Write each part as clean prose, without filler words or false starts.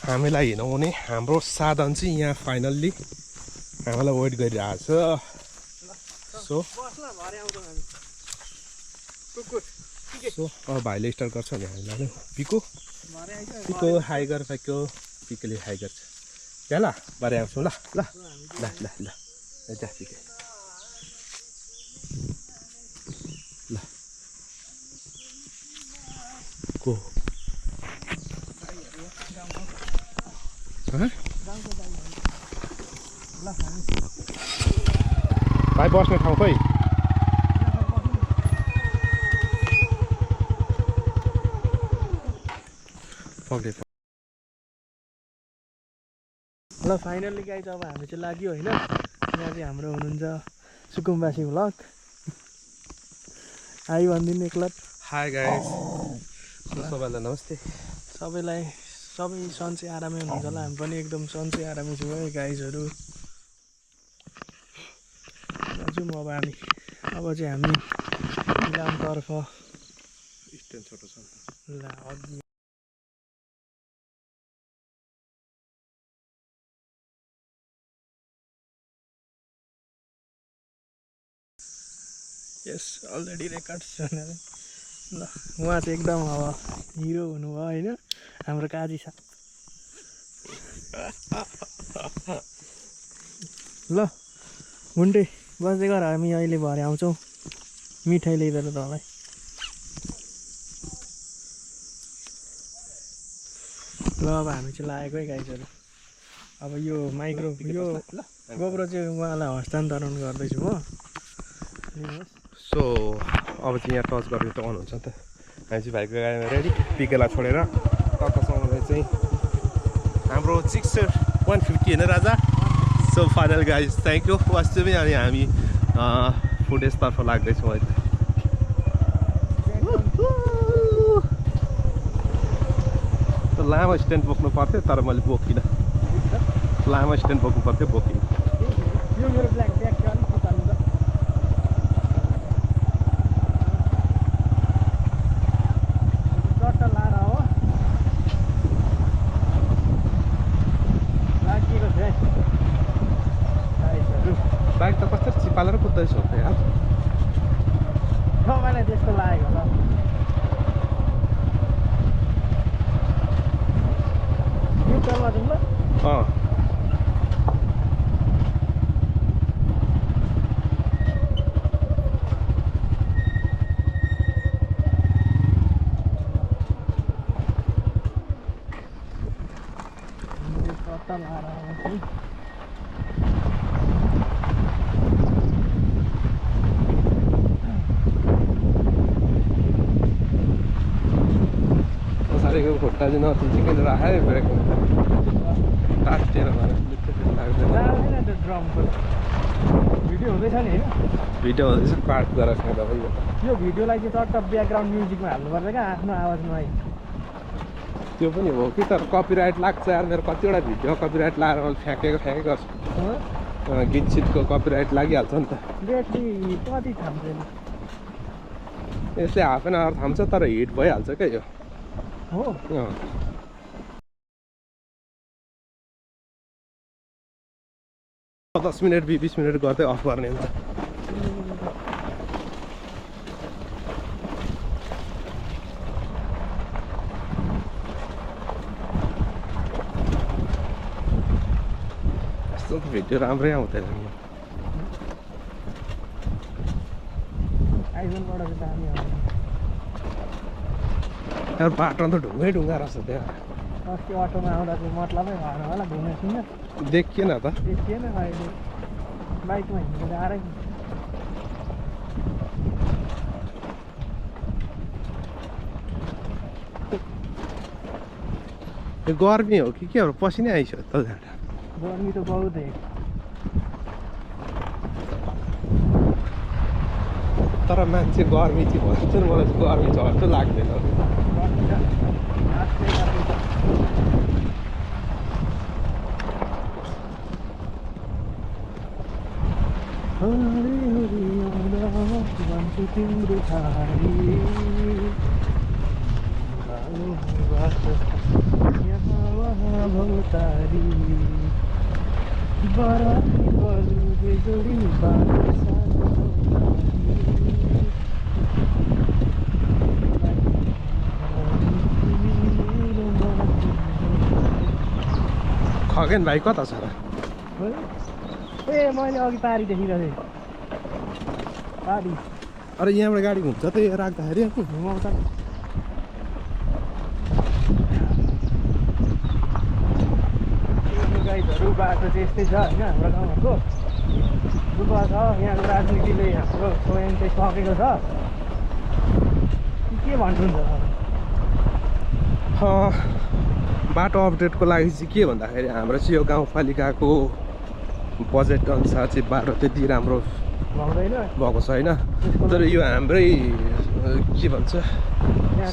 हामीलाई हिँडाउने हाम्रो साधन चाहिँ यहाँ फाइनल्ली हामीलाई वेट गरिरहेछ। सो अब भाइले स्टार्ट गर्छ भने हामीलाई पिको हाई गर पिकोले हाई गर्छ त्यहाँ ल भरे आउँछौँ ल ल ल ल ल जा पिके ल को भाइ बस्ने ठाउँ खोइ ल फाइनल्ली गाइज अब हामी चाहिँ लाग्यो होइन। यहाँ चाहिँ हाम्रो हुनुहुन्छ सुकुम्बासी भ्लग। हाई भनिदिनु एकलट। हाई गाइस सबैलाई नमस्ते। सबैलाई सबै सन्चै आरामै हुनुहुन्छ होला। हामी पनि एकदम सन्चै आरामै छौँ है गाइजहरू। जाउँ अब हामी चाहिँ हामी इलामतर्फ स्ट्यान्ड छोटो छ ल अघि यस अलरेडी रेकर्ड छ ल। उहाँ चाहिँ एकदम अब हिरो हुनुभयो होइन हाम्रो काजी साहब। ल मुन्टे बस्दै गर, हामी अहिले भरे आउँछौँ मिठाई ल्याइदिएर तँलाई। ल अब हामी चाहिँ लागेको है गाइजहरू। अब यो माइक्रो यो गोब्रो चाहिँ उहाँलाई हस्तान्तरण गर्दैछु म। सो अब चाहिँ यहाँ टच गरेर त अन हुन्छ नि त। हामी चाहिँ भाइको गाडीमा रेडी पिकेलाई छोडेर ततासँगले चाहिँ हाम्रो 150 होइन राजा। So final guys thank you वास्तवमै। अनि हामी फुटेजतर्फ लाग्दैछौँ अहिले। लामो स्ट्यान्ड बोक्नु पर्थ्यो तर मैले बोकिनँ। लामो स्ट्यान्ड बोक्नु पर्थ्यो बोकिनँ। बाइक त कस्तो चिपालेर कुद्दैछ यार। तपाईँलाई त्यस्तो लागेको होला। न्युट्रलमा जाउँ ल। सट्टा लाएर आउँछु। खुट्टा चाहिँ नचिचिकन राखेँ ब्रेक तातिएर भिडियो हुँदैछ नि होइन। भिडियो हुँदैछ काट गरेर तपाईँ यो भिडियोलाई चाहिँ चट्ट ब्याकग्राउन्ड म्युजिकमा हाल्नुपर्छ क्या आफ्नो आवाज नआइ। त्यो पनि हो कि तर कपिराइट लाग्छ यार। मेरो कतिवटा भिडियो कपिराइट लगाएर मैले फ्याँकेको गर्छु। गीत सिटको कपिराइट लागिहाल्छ नि त। ब्याट्री कति थाम्छ यसले हाफ एन आवर थाम्छ तर हिट भइहाल्छ क्या यो। हो 10 मिनट 20 मिनट गर्दै अफ गर्ने हुन्छ। यस्तो त भिडियो राम्रै आउँदैन नि। यार बाटो त ढुङ्गै ढुङ्गा रहेछ त्यहाँ। अस्ति अटोमा आउँदा चाहिँ मतलबै भएन होला घुम्ने सुन्न देखिएन त। देखिएन अहिले बाइकमा हिँडेर आएर यो गर्मी हो कि के हो पसिनै आइसक्यो त। गर्मी त बहुत है तर मान्छे गर्मी चाहिँ भन्छ मलाई चाहिँ गर्मी छ जस्तो लाग्दैन। तिम्रो थारी यहाँ वहाँ तारी बराती बलु बेजोडी बाटो सानो खगेन भाइ कता छ र ए मैले अघि पारी देखिरहेको थिएँ पारी अरे यहाँबाट गाडी घुम्छ त यो राख्दाखेरि घुमाउँछ नि गाइडहरू बाटो चाहिँ यस्तै छ होइन हाम्रो गाउँहरूको दुःख छ यहाँको राजनीतिले हाम्रो स्वयं चाहिँ सकेको छ के भन्नुहुन्छ बाटो अपडेटको लागि चाहिँ के भन्दाखेरि हाम्रो चाहिँ यो गाउँपालिकाको बजेट अनुसार चाहिँ बाटो त्यति राम्रो भन्दैन भएको छैन तर यो हाम्रै के भन्छ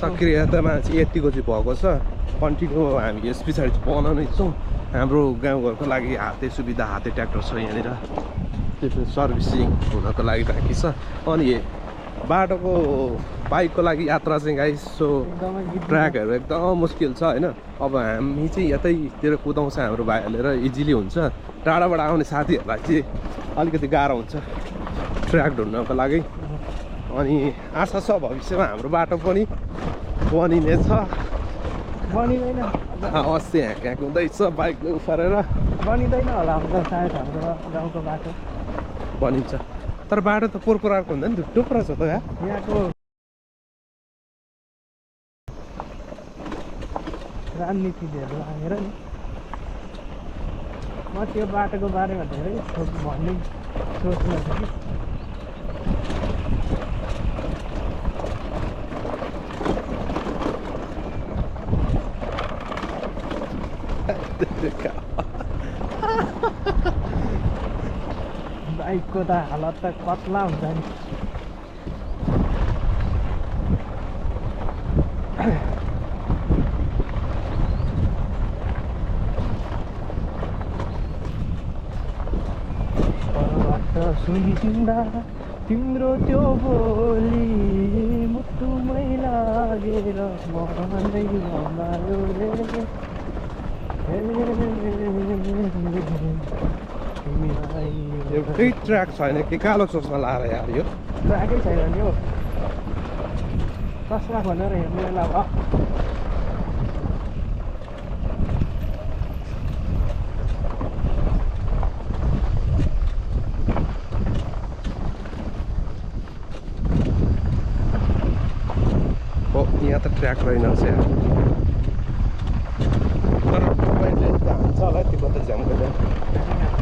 सक्रियतामा चाहिँ यतिको चाहिँ भएको छ कन्टिन्यू हामी यस पछाडि बनाउनै छौँ हाम्रो गाउँघरको लागि हाते सुविधा हाते ट्र्याक्टर छ यहाँनिर त्यो सर्भिसिङ हुनको लागि बाँकी छ अनि बाटोको बाइकको लागि यात्रा चाहिँ गाइस सो ट्र्याकहरू एकदम मुस्किल छ होइन अब हामी चाहिँ यतैतिर कुदाउँछ हाम्रो भाइहरूले र इजिली हुन्छ टाढाबाट आउने साथीहरूलाई चाहिँ अलिकति गाह्रो हुन्छ ट्र्याक ढुँड्नको लागि अनि आशा छ भविष्यमा हाम्रो बाटो पनि बनिनेछ बनिँदैन अस्ति ह्याक हुँदैछ बाइकले उफारेर बनिँदैन होला हाम्रो सायद हाम्रो गाउँको बाटो बनिन्छ तर बाटो त पोरपोराको हुँदैन नि टुक्रा छ त यहाँको राजनीतिहरू लागेर नि म त्यो बाटोको बारेमा धेरै भन्ने सोच्नु छ कि बाइकको त हालत त कत्ला हुन्छ नि सुनिँदा तिम्रो त्यो बोली मुटुमै लागेर मनै भमायो एउटै ट्र्याक छैन कि कालो चस्मा लाएर यार यो ट्र्याकै छैन नि हो चस्मा खोलेर हेर्नु बेला भयो यहाँ त ट्र्याक रहेनछ यार तर तपाईँले हान्छ होला त्यो कता झ्याम्को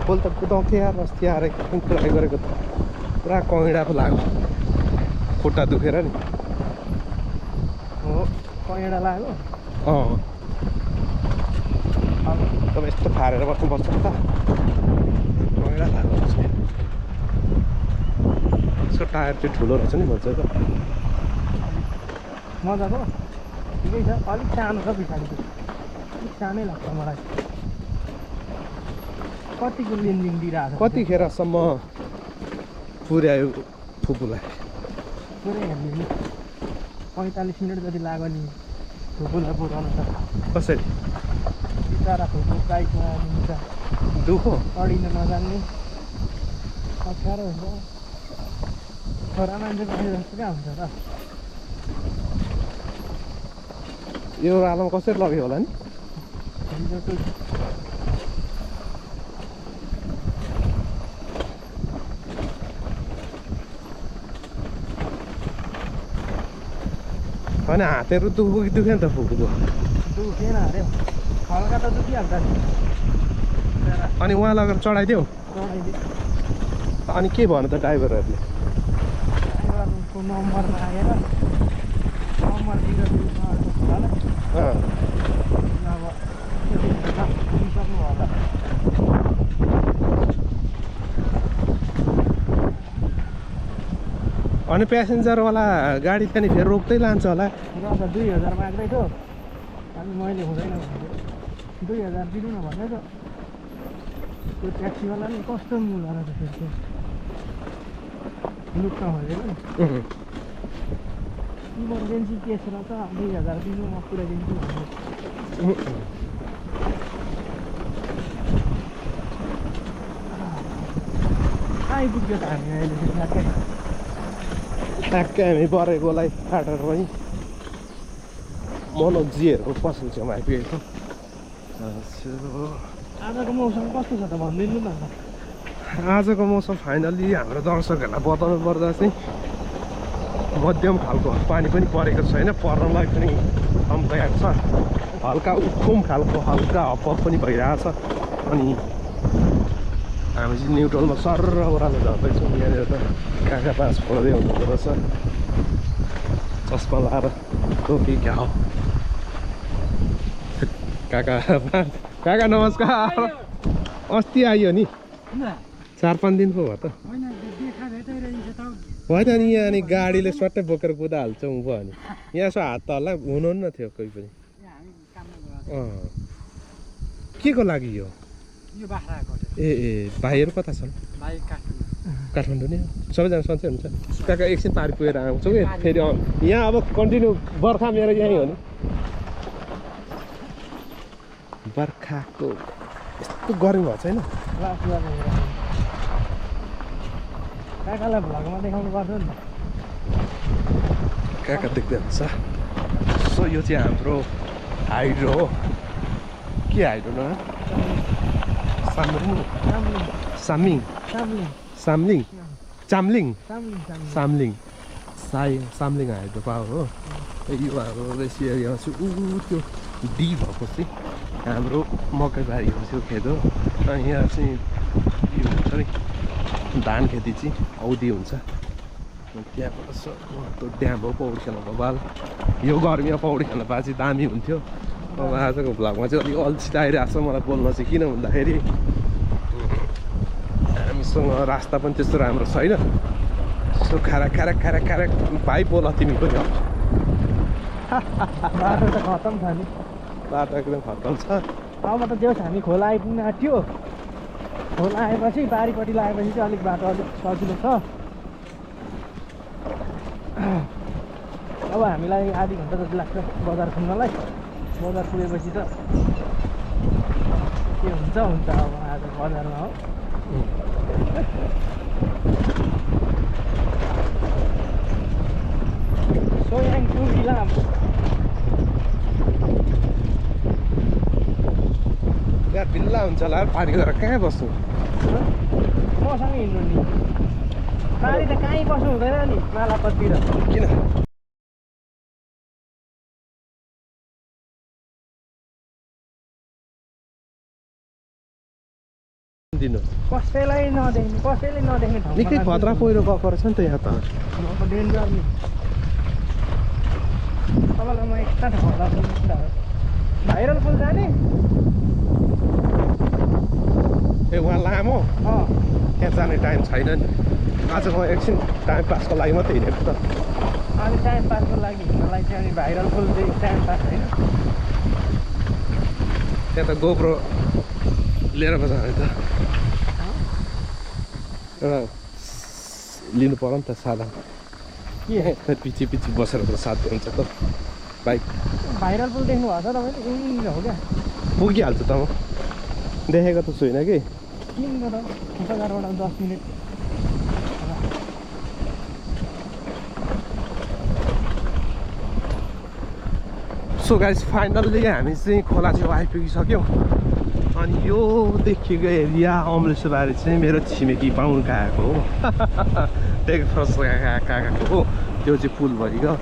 बोल त कुदाउँथेँ यार अस्ति आएर एकछिन ट्राई गरेको त पुरा कहिँडा पो लाग्यो खुट्टा दुखेर नि हो कहिँडा लाग्यो तपाईँ यस्तो फारेर बस्नुपर्छ नि त कहिँडा लाग्यो यसको टायर चाहिँ ठुलो रहेछ नि भन्छ त मजाको ठिकै छ अलिक सानो छ पछाडिको अलिक सानै लाग्छ मलाई कतिको लेनदेन दिइरहेको छ कतिखेरसम्म पुर्यायो फुपूलाई पुरै हेर्नु नि 45 मिनट जति लाग्यो नि फुपूलाई पुऱ्याउन त कसरी बिचरा फुपू बाइकमा दिन्छ दुःख अडिन नजान्ने अप्ठ्यारो हुन्छ छोरा मान्छे पनि जस्तो कहाँ हुन्छ त यो आलम कसरी लग्यो होला नि होइन हातहरू दुख्यो नि त फुपूको दुखेन अरे हल्का त दुखिहाल्छ नि अनि उहाँ लगेर चढाइदियो चढाइदियो अनि के भन्यो त ड्राइभरहरूले ड्राइभरको नम्बर मागेर नम्बर दिएर अब दिइसक्नु होला अनि प्यासेन्जरवाला गाडी पनि फेरि रोक्दै लान्छ होला र त 2000 माग्दै थियो अनि मैले हुँदैन भने 2000 दिनु न भन्दै त त्यो ट्याक्सीवाला नि कस्तो मुला रहेछ फेरि लुक्न खोजेको नि इमर्जेन्सी केस रहेछ 2000 दिनु म पुऱ्याइदिन्छु आइपुग्यो त हामी अहिले ठ्याक्कै ट्याक्कै हामी परेकोलाई काटेर पनि मनोजीहरूको पसल छेउमा आइपुगेको आजको मौसम कस्तो छ त भनिदिनु न आजको मौसम फाइनल्ली हाम्रो दर्शकहरूलाई बताउनु पर्दा चाहिँ मध्यम खालको पानी पनि परेको छैन पर्नलाई पनि कम तयार छ हल्का उखुम खालको हल्का हपहप पनि भइरहेछ अनि हामी चाहिँ न्युट्रलमा सर्र ओह्रालो झर्दैछौँ यहाँनिर त काका पास पढ्दै हुनुहुँदो रहेछ चस्मा लाएर टोपी क्या हो काका काका नमस्कार अस्ति आइयो नि 4-5 दिनको भयो त होइन नि यहाँ अनि गाडीले स्वाट्टै बोकेर कुदाहाल्छ उँभो अनि यहाँ यसो हात तल्ला हुनुहुन्न थियो कोही पनि के को लागि यो ए भाइहरू कता छन् काठमाडौँ नि सबैजना सन्चै हुन्छ काका एकछिन पारि पुगेर आउँछौँ कि फेरि यहाँ अब कन्टिन्यू बर्खा मेरो यहीँ हो नि बर्खाको यस्तो गर्मी भएको छैन काकालाई भ्लगमा देखाउनु पर्छ नि काका देख्दै हुन्छ सो यो चाहिँ हाम्रो हाइड्रो हो के हाइड्रो न सामलिङ चामलिङ सामलिङ हाइड्रो पावर हो यो हाम्रो बेसी एरियामा चाहिँ त्यो डी भएको चाहिँ हाम्रो मकैबारी हो त्यो खेत हो अनि यहाँ चाहिँ यो हुन्छ नि धान खेती चाहिँ औधी हुन्छ त्यहाँबाट त्यो ड्याम हो पौडी खेल्नको बाल यो गर्मीमा पौडी खेल्न पाए चाहिँ दामी हुन्थ्यो अब आजको भ्लगमा चाहिँ अलिक अल्छी आइरहेको छ मलाई बोल्न चाहिँ किन भन्दाखेरि हामीसँग रास्ता पनि त्यस्तो राम्रो छैन यस्तो खारा भाइ बोल तिमी पनि बाटो त खतम छ नि बाटो एकदम खतम छ अब त त्यो हामी खोला आइपुग्न आँट्यो खोला आएपछि बारीपट्टि लगाएपछि चाहिँ अलिक बाटो अलिक सजिलो छ अब हामीलाई आधी घन्टा जति लाग्छ बजार पुग्नलाई बजार पुगेपछि त के हुन्छ अब आज बजारमा हो सोयाङ टु इलाम यहाँ भिल्ला हुन्छ होला पारी गरेर कहाँ बस्नु मसँग हिँड्नु नि पारी त कहीँ बस्नु हुँदैन नि मालापततिर किन दिनु कसैले नदेख्ने ठाउँ निकै खतरा पहिरो गएको रहेछ नि त यहाँ त डेन्जर नि तपाईँलाई म एकता ठाउँमा भाइरल पुल जाने ए उहाँ लामो त्यहाँ जाने टाइम छैन नि आज म एकछिन टाइम पासको लागि मात्रै हिँडेको त अनि टाइम पासको लागि हिँड्नलाई चाहिँ अनि भाइरल पुल चाहिँ टाइम पास होइन त्यहाँ त गोप्रो लिएर पो जाने त एउटा लिनु पर्यो नि त साधन के पछि बसेर त साध्य हुन्छ त बाइक भाइरल पुल देख्नु भएको छ तपाईँले हो क्या पुगिहाल्छ त म देखेको त छुइनँ कि किन त बजारबाट 10 मिनट सो गाइस फाइनल्ली हामी चाहिँ खोला छेउ आइपुगिसक्यौँ अनि यो देखिएको एरिया अमृतसरबारी चाहिँ मेरो छिमेकी पाउनु गएको हो टेकफ्रस काकाको हो त्यो चाहिँ पुल भइगयो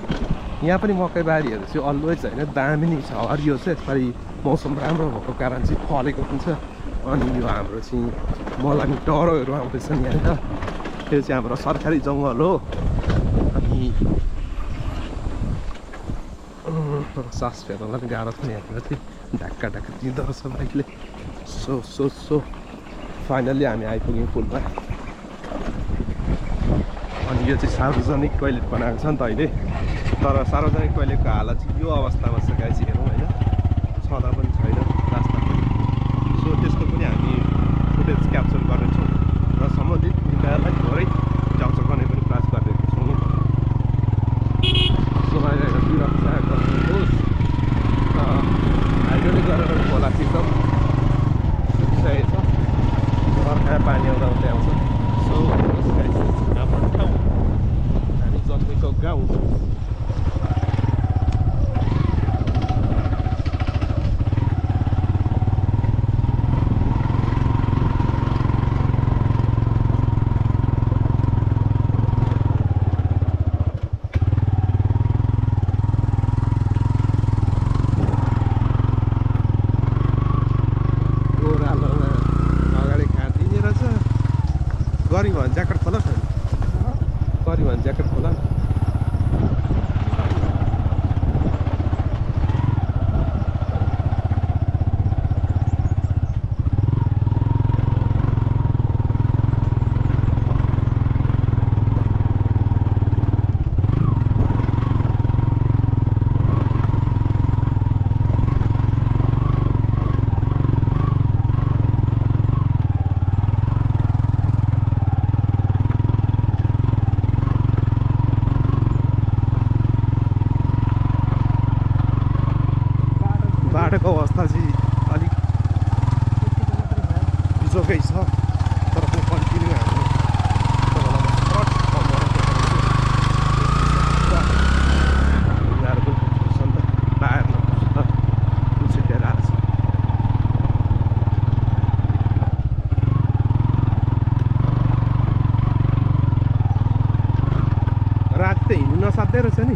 यहाँ पनि मकैबारीहरू चाहिँ अलवेज होइन दामी नै छ हरियो छ यसपालि मौसम राम्रो भएको कारण चाहिँ फलेको हुन्छ अनि यो हाम्रो चाहिँ मलामी टरोहरू आउँदैछन् यहाँनिर त्यो चाहिँ हाम्रो सरकारी जङ्गल हो अनि सास फेर्नलाई पनि गाह्रो छ यहाँनिर चाहिँ ढाक्का दिँदो रहेछ बाइकले सो फाइनल्ली हामी आइपुग्यौँ पुलमा अनि यो चाहिँ सार्वजनिक टोइलेट बनाएको छ नि त अहिले तर सार्वजनिक टोइलेटको हालत चाहिँ यो अवस्थामा छ गाइस हेरौँ होइन छँदा पनि छैन रास्ता पनि सो त्यसको पनि हामी फुटेज क्याप्चर गर्नेछौँ र सम्बन्धित निकायलाई थोरै जाँच गर्ने पनि प्रयास गरिरहेको छौँ सो सुरक्षा गर्नुहोस् हाइड्रोले गरेर खोला एकदम सुकिसकेको छ बर्खा पानी आउँदा आउँछ सो करी भने ज्याकेट खोला न करी भने ज्याकेट खोला न बाटोको अवस्था चाहिँ अलिक बिजोकै छ तर म कन्टिन्यू हाम्रो राति त हिँड्नु नसाध्दै रहेछ नि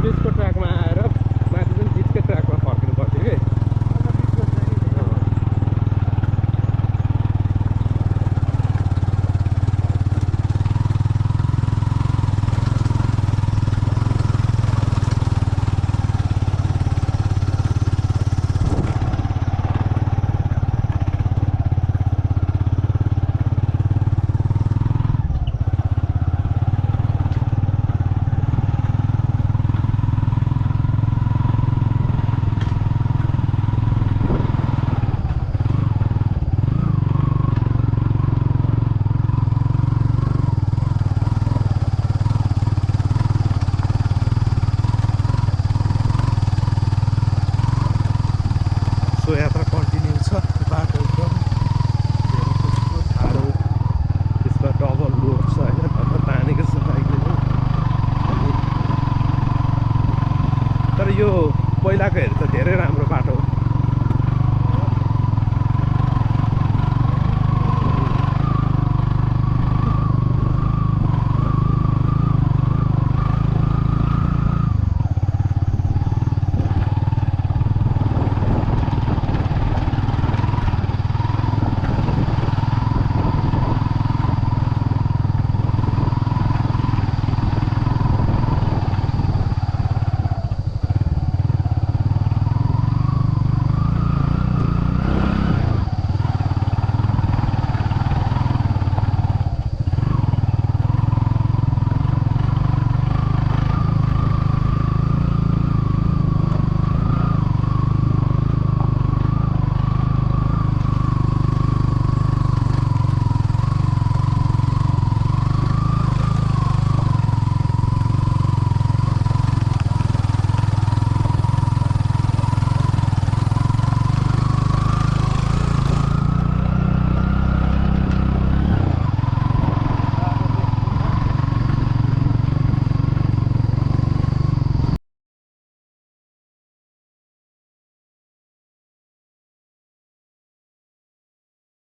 बिचको ट्र्याकमा आएर माथि पनि बिचकै ट्र्याकमा फर्किनु पर्थ्यो कि यात्रा कन्टिन्यू छ बाटो एकदम ठाडो त्यसमा डबल रोड छ होइन धर्म तानेको छ बाइकले तर यो पहिलाको हेरी त धेरै राम्रो बाटो हो